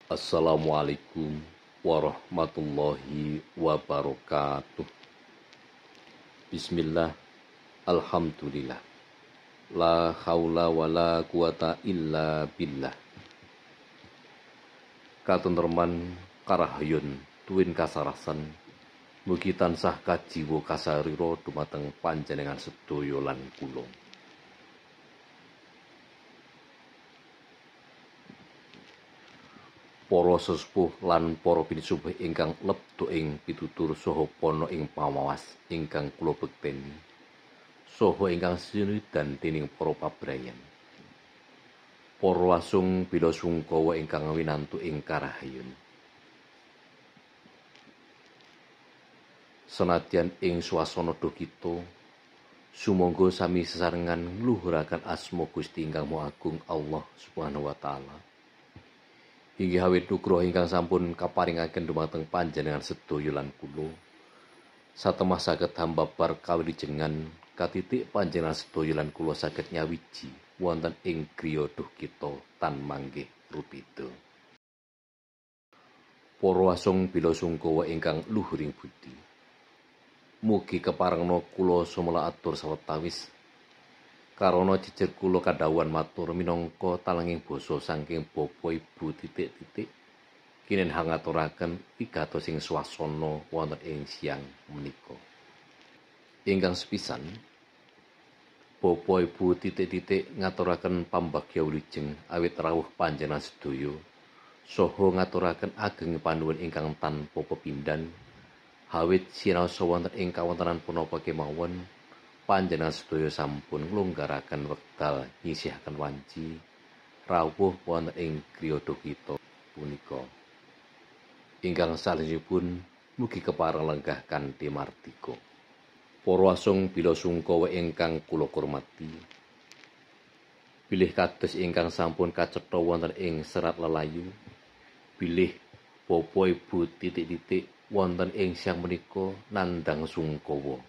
Assalamualaikum warahmatullahi wabarakatuh. Bismillah, alhamdulillah, la haula wala quwata illa billah. Katentreman karahayun tuwin kasarasan mugi tansah kajiwa kasarira dumateng panjenengan sedaya lan kula. Para sesepuh lan para pinisubuh ingkang lebda ing pitutur saha pana ing pamawas ingkang kula bekteni saha ingkang sinudan dening para pabrayan. Para asung bela sungkawa ingkang winantu ing karahayun. Senadyan ing swasana duka, sumangga sami sesarengan ngluhuraken asma Gusti ingkang Maha Agung Allah Subhanahu wa taala. Inggih awit nugroho ingkang sampun kaparingaken dumateng panjenengan sedaya lan kula. Satemah saged hambabar kawilijengan katitik panjenengan sedaya lan kula saged nyawiji wonten ing griya duh kita tan manggih rupida. Para asung bela sungkawa ingkang luhuring budi. Mugi keparengna kula sumela atur sawetawis karana jejer kula kadhawuhan matur minangka talenging basa saking bapa ibu titik-titik kinen hangaturaken wigatosing swasana wonten ing siang menika. Ingkang sepisan, bapa ibu titik-titik ngaturaken pambagya wilujeng awit rawuh panjenengan sedaya saha ngaturaken ageng panuwun ingkang tanpa pepindhan awit sinaosa wonten ing kawontenan punapa kemawon panjenengan sedaya sampun nglonggaraken wekdal nyisihaken wanci rawuh wonten ing griya kita punika. Ingkang salajengipun mugi kepareng lenggah kanthi mardika. Para asung bela sungkawa ingkang kula kurmati, bilih kados ingkang sampun kacetha wonten ing serat lelayu, bilih bapa ibu titik-titik wonten ing siang menika nandhang sungkawa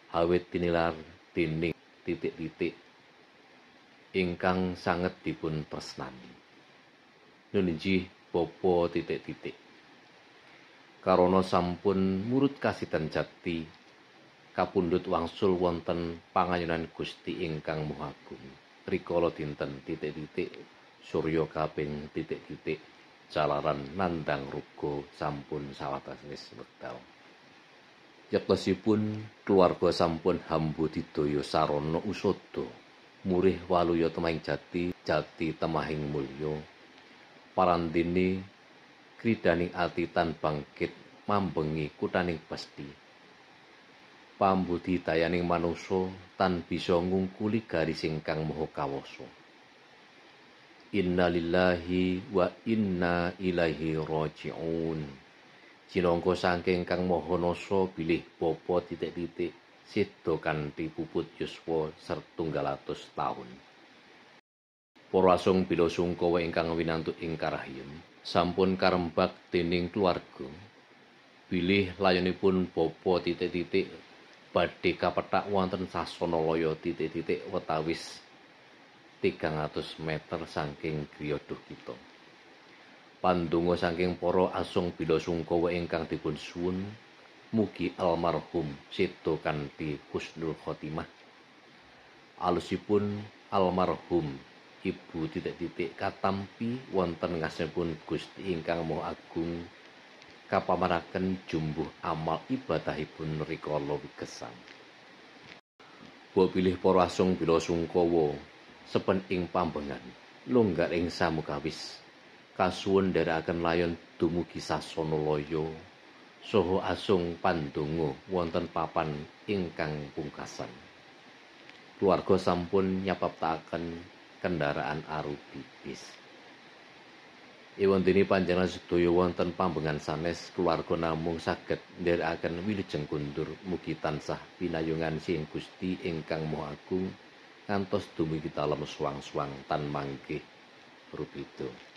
awit tinilar dening titik-titik ingkang sanget dipun tresnani. Nun inggih bapa titik-titik karana sampun murut kasidan jati kapundhut wangsul wonten pangayunan Gusti ingkang Maha Agung rikala dinten titik-titik surya kaping titik-titik jalaran nandhang ruga sampun sawetawis wekdal. Yektosipun keluarga sampun hambudidaya sarana usada murih waluya temahing jati, jati temahing mulya. Parandene kridaning ati tan bangkit mambengi kuthaning pesti. Pambudidayaning manungsa tan bisa ngungkuli garis ingkang maha kawasa. Innalillahi wa inna ilaihi rajiun. Cinangka saking Kang Maha Nasa bilih bapa titik-titik seda kanthi puput yuswa setunggal atus taun. Para asung bela sungkawa ingkang winantu ing karahayun sampun karembak dening keluarga bilih layonipun bapa titik-titik badhe kapethak wonten sasana laya titik-titik wetawis 300 meter saking griya duh kita. Pandonga saking para asung bela sungkawa ingkang dipun suwun mugi almarhum seda kanthi husnul khotimah. Alusipun almarhum ibu titik-titik katampi wonten ngasmanipun Gusti ingkang Maha Agung kapamaraken jumbuh amal ibadahipun rikala wigesang. Bilih para asung bela sungkawa sepen ing pambengan longgar ing samukawis kasuwun nderekaken layon dumugi sasana laya saha asung pandonga wonten papan ingkang pungkasan. Keluarga sampun nyapaptaken kendaraan arupi bis. Ewondene panjenengan sedaya wonten pambengan sanes keluarga namung saged nderekaken wilujeng kundur mugi tansah pinayungan sing Gusti ingkang Maha Agung ngantos dumugi dalem suwang-suwang tan manggih rupida.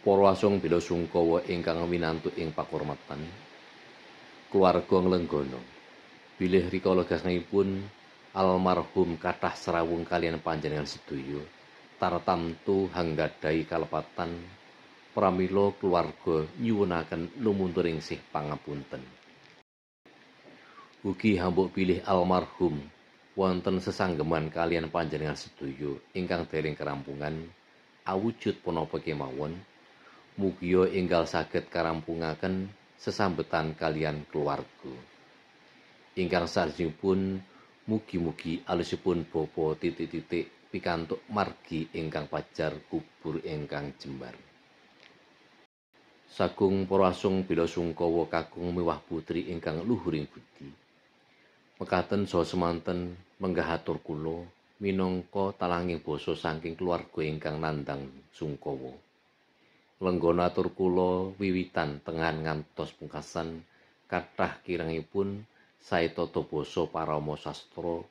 Para asung bela sungkawa ingkang winantu ing pakurmatan, keluarga nglenggana bilih rikala gesangipun almarhum kathah serawung kaliyan panjenengan sedaya tartamtu hanggadhahi kalepatan Pramila keluarga nyuwunaken lumunturing sih pangapunten. Ugi hambuk bilih almarhum wonten sesanggeman kaliyan panjenengan sedaya ingkang dereng kerampungan awujud punapa kemawon, mugia enggal saged karampungaken sesambetan kaliyan keluarga. Ingkang salajengipun mugi-mugi alusipun bapa titik-titik pikantuk margi ingkang pajar kubur ingkang jembar. Sagung para asung bela sungkawa kakung miwah putri ingkang luhuring budi. Mekaten saha semanten menggah atur kula minangka talanging basa saking keluarga ingkang nandhang sungkawa. Lenggana atur kula wiwitan tengahan ngantos pungkasan kathah kirangipun sae tata basa parama sastra